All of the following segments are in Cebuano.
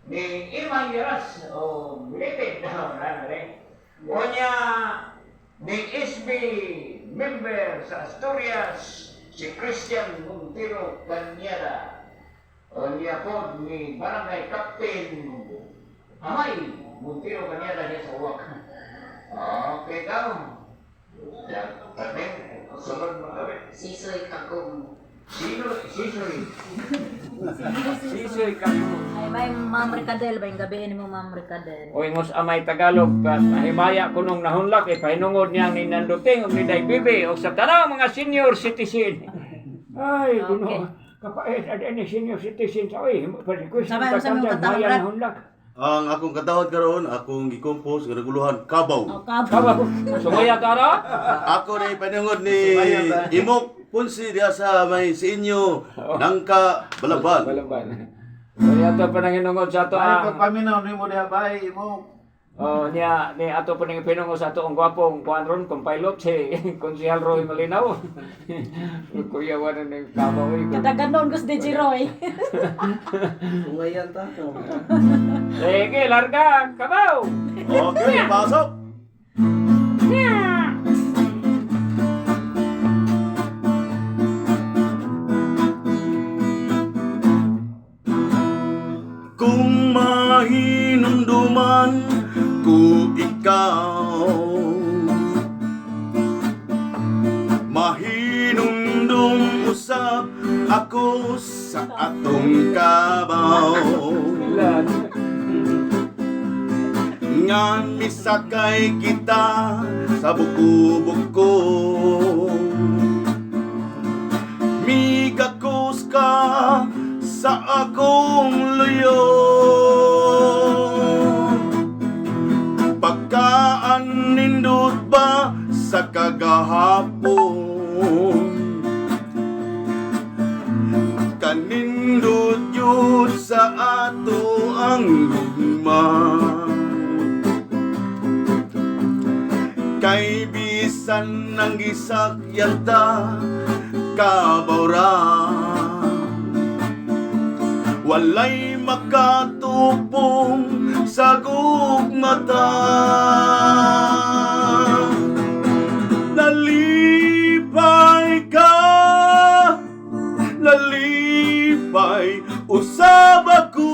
Ni Imay Yaras o Bilipid. Unya ni SB member sa Asturias, si Christian Montero Cañada. Unya po ni Barangay Captain Amay Montero Cañada niya sa Uwak. Okay daw. Yan. Sunod mga gabi. Sisoy kagong. Sino? Sisoy. Sisoy kagong. Ay, may Ma'am Ricadel ba yung gabihin mo, Ma'am Ricadel? O ingos amay Tagalog at himaya kunong nahunlak eh pahinungod niya ni Nanduting ug ni Day Bibi o sa tanang mga senior citizen. Ay, kuno kapait at any senior citizen sa oy, pa-request Sabay, sa unsa mo kanta, katawag, maya Brad? nahunlak. Ang akong katawad karon, akong gi-compose nga naguluhan Kabaw. O, kabo. Kabaw. Sumaya tara. Ako ni panungod ni Imok Ponsi diha sa may sa inyo nangka Balaban. Balaban. Kaya ato pa nanginungod sa ato Ay, ang pagpaminaw nimo diha bay imo. Oh, niya ni ato pa ning pinungod sa ato ang gwapong kuan ron kung pilot si Konsehal Roy Malinaw. Kuya wala ning kabaw eh. Kadaganon gus DJ Roy. Sungayan ta. Sige, larga, kabaw. Okay, pasok. Kung mahinumduman ko ikaw, mahinumdum usab ako sa atong kabaw. Ilan? Ngan misakay kita sa buko-buko. Migakos ka sa akong luyo. Pagkaan nindot ba sa kagahapon? Kanindot yun sa ato ang gugma. Kay bisan ang gisakyan ta kabawra, walay makatupong sa gugmata. Nalipay ka, nalipay usab ako,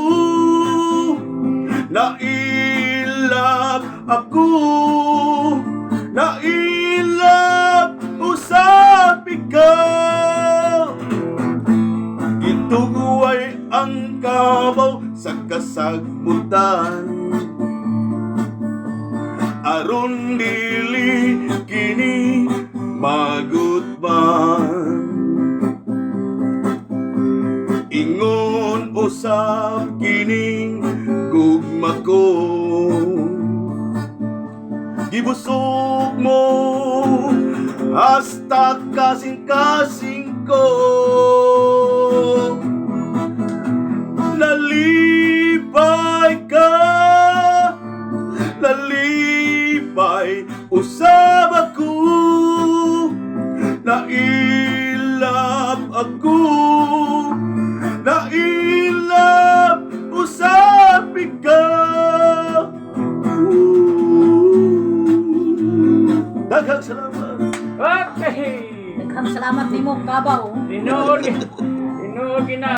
nailab ako, nailab usab ikaw. Gituguay ang kabaw sa kasagbutan, aron dili kini magutban. Ingon usab kining gugma ko, gibusog mo hasta kasing-kasing ko.